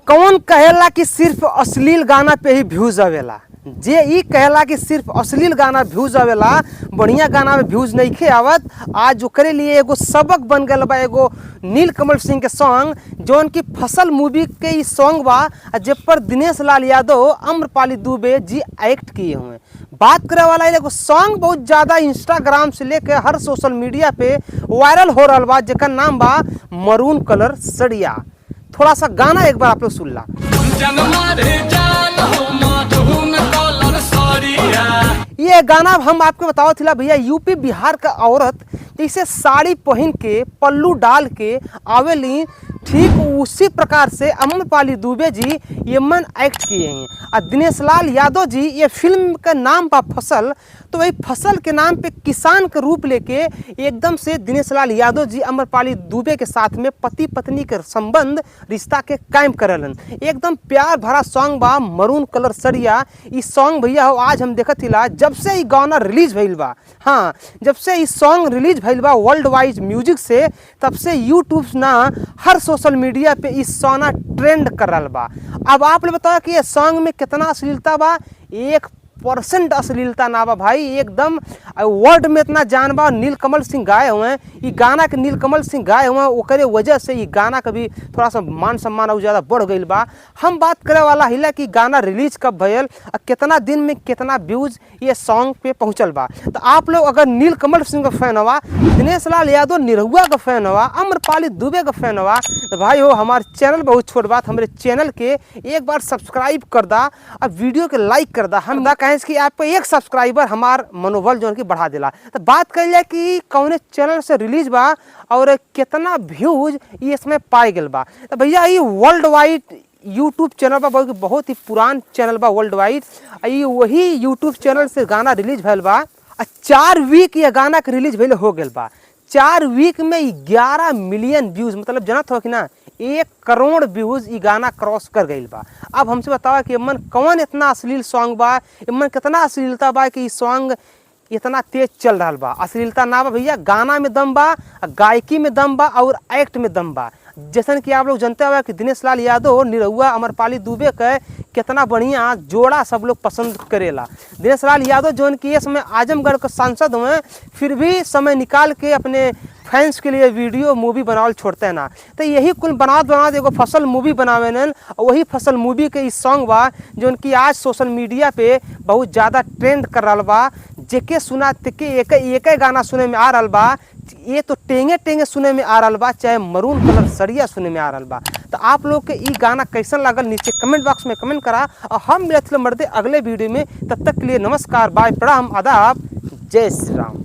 कौन कहेला कि सिर्फ अश्लील गाना पे ही व्यूज आवेला? जे ई कहेला कि सिर्फ अश्लील गाना व्यूज आवेला, बढ़िया गाना में व्यूज नइखे आवत, आज ओकरे लिए एगो सबक बन गल बा एगो नीलकमल सिंह के सॉन्ग, जौन की फसल मूवी के ई सॉन्ग बा, आ जे पर दिनेश लाल यादव, आम्रपाली दुबे जी एक्ट किए हुए। बात करे वाला एगो सॉन्ग बहुत ज़्यादा इंस्टाग्राम से लेके हर सोशल मीडिया पे वायरल हो रहा बा, जेकर नाम बा मरून कलर सड़िया। थोड़ा सा गाना एक बार आप लोग सुन ला। जनमा रे जान हो मधुन कलर सरिया। ये गाना हम आपको बताओ थिला भैया, यूपी बिहार का औरत जैसे साड़ी पहन के पल्लू डाल के आवेली, ठीक उसी प्रकार से अम्रपाली दुबे जी ये मन एक्ट किए हैं। और दिनेश लाल यादव जी, ये फिल्म का नाम बा फसल, तो वही फसल के नाम पे किसान के रूप लेके एकदम से दिनेश लाल यादव जी अम्रपाली दुबे के साथ में पति पत्नी के संबंध रिश्ता के कायम करलन। एकदम प्यार भरा सॉन्ग बा मरून कलर सरिया। ई सॉन्ग भैया हो आज हम देखत हिला, जब से ई गाना रिलीज भइल बा, हाँ, जब से ई सॉन्ग रिलीज भइल बा वर्ल्ड वाइज म्यूजिक से, तब से यूट्यूब ना हर सोशल मीडिया पे ई गाना ट्रेंड कर रहा बा। अब आप लोग बताओ कि ये सॉन्ग में कितना अश्लीलता बा? 1% अश्लीलता ना बा भाई, एकदम वर्ड में इतना जान बा। नीलकमल सिंह गाए हुए हैं ई गाना के, नीलकमल सिंह गाए हुए हैं, ओकरे वजह से ई गाना का भी थोड़ा सा मान सम्मान और ज़्यादा बढ़ गई बा। हम बात करे वाला हिला कि गाना रिलीज कब भयल और कितना दिन में कितना व्यूज ये सॉन्ग पे पहुंचल बा। तो आप लोग अगर नीलकमल सिंह का फैन हवा, दिनेश लाल यादव निरहुआ का फैन हवा, अम्रपाली दुबे का फैन हवा, तो भाई हो हमारे चैनल बहुत छोट बात, हमारे चैनल के एक बार सब्सक्राइब कर दा और वीडियो के लाइक कर दा। हम ना कहें कि आपको एक सब्सक्राइबर हमार मनोबल जो कि बढ़ा दिला। तो बात कर जाए कि कौने चैनल से रिलीज बा और कितना व्यूज ये इसमें पाए गल बा। तो भैया ये वर्ल्ड वाइड यूट्यूब चैनल बा, बहुत ही पुरान चैनल बा वर्ल्ड वाइड। ये वही यूट्यूब चैनल से गाना रिलीज भइल बा। 4 वीक ये गाना के रिलीज भइल हो गल बा। 4 वीक में 11 मिलियन व्यूज, मतलब जनत हो कि ना, 1 करोड़ व्यूज ये गाना क्रॉस कर गई बा। अब हमसे बतावा कि मन कौन इतना अश्लील सॉन्ग बा, मन कितना अश्लीलता बा कि सॉन्ग इतना तेज चल रहा बा? अश्लीलता ना बा भैया, गाना में दम बा, गायकी में दम बा और एक्ट में दम बा। जैसन कि आप लोग जानते हो कि दिनेश लाल यादव निरहुआ अमरपाली दुबे के कितना बढ़िया जोड़ा सब लोग पसंद करेला। दिनेश लाल यादव जो कि ये समय आजमगढ़ के सांसद हुए, फिर भी समय निकाल के अपने फैंस के लिए वीडियो मूवी बनावल छोड़ते हैं ना। तो यही कुल बनात बनात एगो फसल मूवी बनावे न, और वही फसल मूवी के इस सॉन्ग बा जो कि आज सोशल मीडिया पे बहुत ज़्यादा ट्रेंड कर रहा बा। जेके सुना तेके एक एक गाना सुने में आ रहा बा, ये तो टेंगे टेंगे सुने में आ रहा बा, चाहे मरून कलर सरिया सुने में आ रहा बा। तो आप लोग के ई गाना कैसन लागल नीचे कमेंट बॉक्स में कमेंट करा, और हम मिलत मर्दे अगले वीडियो में। तब तक के लिए नमस्कार, बाय, प्रणाम, आदाब, जय श्री राम।